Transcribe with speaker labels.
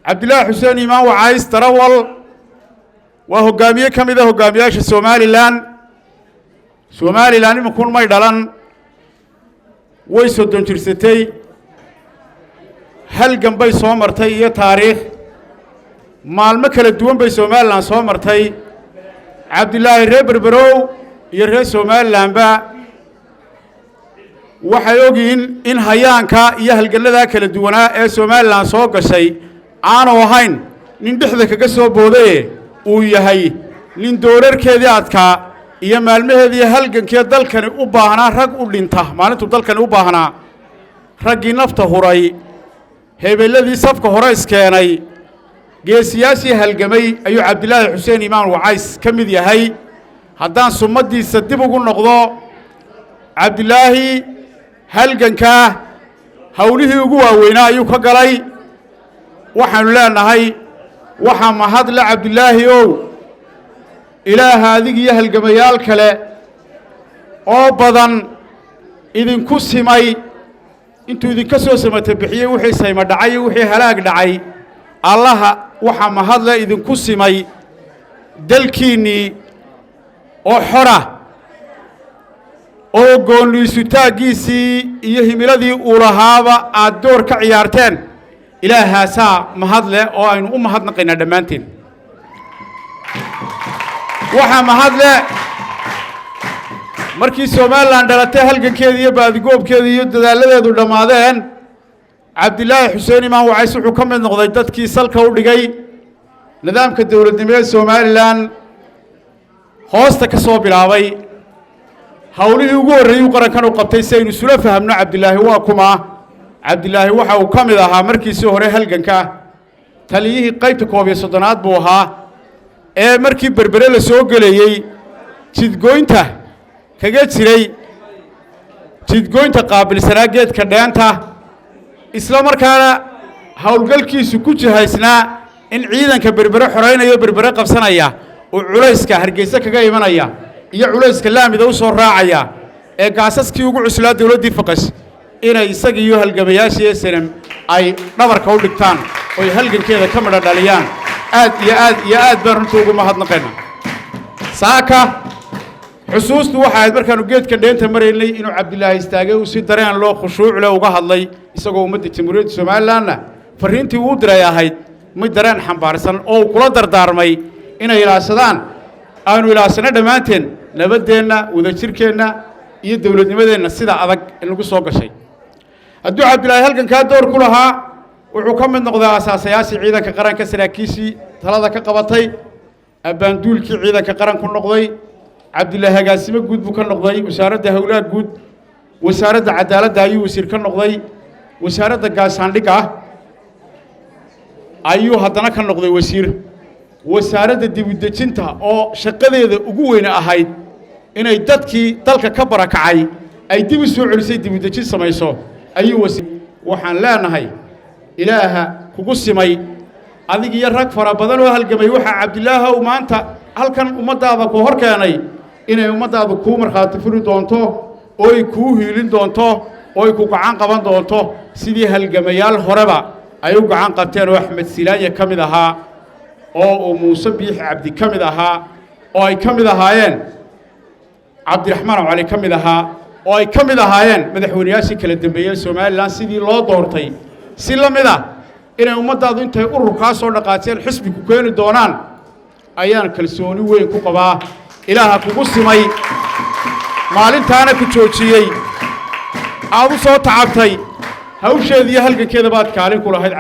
Speaker 1: Cabdilaahi Xuseen Iimaan Wacays Darawal waa hoggaamiye ka mid a hoggaamiyaasha Somalilan. Somalilan iminkun may dhalan, way 30 jirsatay, halgan bay soo martay iyo taariikh. Maalmo kala duwan bay Somalilan soo martay. Cabdilaahi reer Berberow iyo reer Somalilanba waxay ogyihiin in hayaanka iyo halgannadaa kala duwanaa ee Somalilan soo gashay aanu ahayn nin dhexda kaga soo boodaye, uu yahay nin doorarkeedii adkaa iyo maalmaheedii halgankee dalkani u baahnaa rag u dhinta. Maalintuu dalkani u baahnaa raggii nafta huray, hebeelladii safka hore iskeenay, geesiyaashii halgamay ayuu Cabdilaahi Xuseen Iimaan Wacays ka mid yahay. Haddaan sumaddiisa dib ugu noqdo, Cabdilaahi halgankaa howlihii ugu waaweynaa ayuu ka galay. Waxaanu leenahay, waxaa mahadle Cabdilaahi ow Ilaaha adig iyo halgamayaal kale oo badan idinku simay, intuu idinka soo samata bixiyey wixii sayma dhacay iyo wixii halaag dhacay. Allaha waxaa mahadle idinku simay dalkiinnii oo xora oo gooniisutaaggiisii iyo himiladii uu lahaaba aad door ka ciyaarteen. Ilaahaasaa mahadle oo aynu u mahadnaqaynaa dhammaanteen. Waxaa mahadle markii Somalilan dhalatay, halgankeeda iyo baadigoobkeeda iyo dadaaladeedu dhammaadeen, Cabdilaahi Xuseen Imaan Wacays wuxuu ka mid noqday dadkii salka u dhigay nidaamka dowladnimo ee Somalilan, hoosta ka soo bilaabay howlihii ugu horreeyey u qarankan u qabtay. Si aynu isula fahamno Cabdilaahi waa kuma, Cabdilaahi waxa uu ka mid ahaa markiisii hore halganka, taliyihii qaybta 31aad buu ahaa ee markii Berbere la soo gelayey jidgoynta kaga jiray, jidgoynta qaabilsanaa geedka dheenta, isla markaana howlgalkiisu ku jihaysnaa in ciidanka Berbere xoraynayo, Berbere qabsanaya, uu culayska Hargeyse kaga imanaya iyo culayska laamida u soo raacaya ee gaasaskii ugu cuslaa dowladdii Faqash inay isaga iyo halgamayaashii SNM ay dhabarka u dhigtaan oy halgankeeda ka midho dhaliyaan. Aad iyo aad iyo aad baan runtii ugu mahadnaqayna. Saaka xusuustu waxay ahayd markaanu geedka dheenta maraynay inuu Cabdilaahi istaagay, uu si dareen loo khushuuc leh uga hadlay, isagoo ummadda Jamhuuriyadda Somalilanna farriintii uu diray ahayd mid dareen xambaarsan oo uu kula dardaarmay inay ilaashadaan, aanu ilaashanno dhammaanteen nabaddeenna, wadajirkeenna iyo dowladnimadeenna sida adag in lagu soo gashay. Hadduu Cabdilaahi halgankaa door ku lahaa, wuxuu ka mid noqday asaasayaashii ciidanka qaranka, saraakiishii talada ka qabatay, abbaanduulkii ciidanka qaranku noqday. Cabdilaahi agaasimo guud buu ka noqday Wasaaradda Howlaha Guud, Wasaaradda Cadaaladda ayuu wasiir ka noqday, Wasaaradda Gaashaandhigga ayuu haddana ka noqday wasiir, Wasaaradda Dibudejinta oo shaqadeeda ugu weyne ahayd inay dadkii dalka ka barakacay ay dib u soo celisay, dibudejin samayso ayuu wasiir. Waxaan leenahay, Ilaaha kugu simay adig iyo rag fara badan oo halgamay, waxaa Cabdilaahow maanta halkan ummaddaada ku hor keenay inay ummaddaadu kuu markhaati furi doonto ooy kuu hiilin doonto ooy ku gacan qaban doonto, sidii halgamayaal horeba ay u gacan qabteen, oo Axmed Silaanya ka mid ahaa, oo uu Muuse Biixi Cabdi ka mid ahaa, oo ay ka mid ahaayeen Cabdiraxmaan Cali ka mid ahaa, oo ay ka mid ahaayeen madaxweynayaashii kala dambeeyey Somalilan. Sidii loo doortay si la mid ah inay ummaddaadu intay ururkaa soo dhaqaajeen xisbi ku keeni doonaan ayaan kalsooni weyn ku qabaa. Ilaaha kugu simay, maalintaana ku joojiyey, aad u soo tacabtay hawsheeda iyo halgankeeda baad kaalin ku lahayd.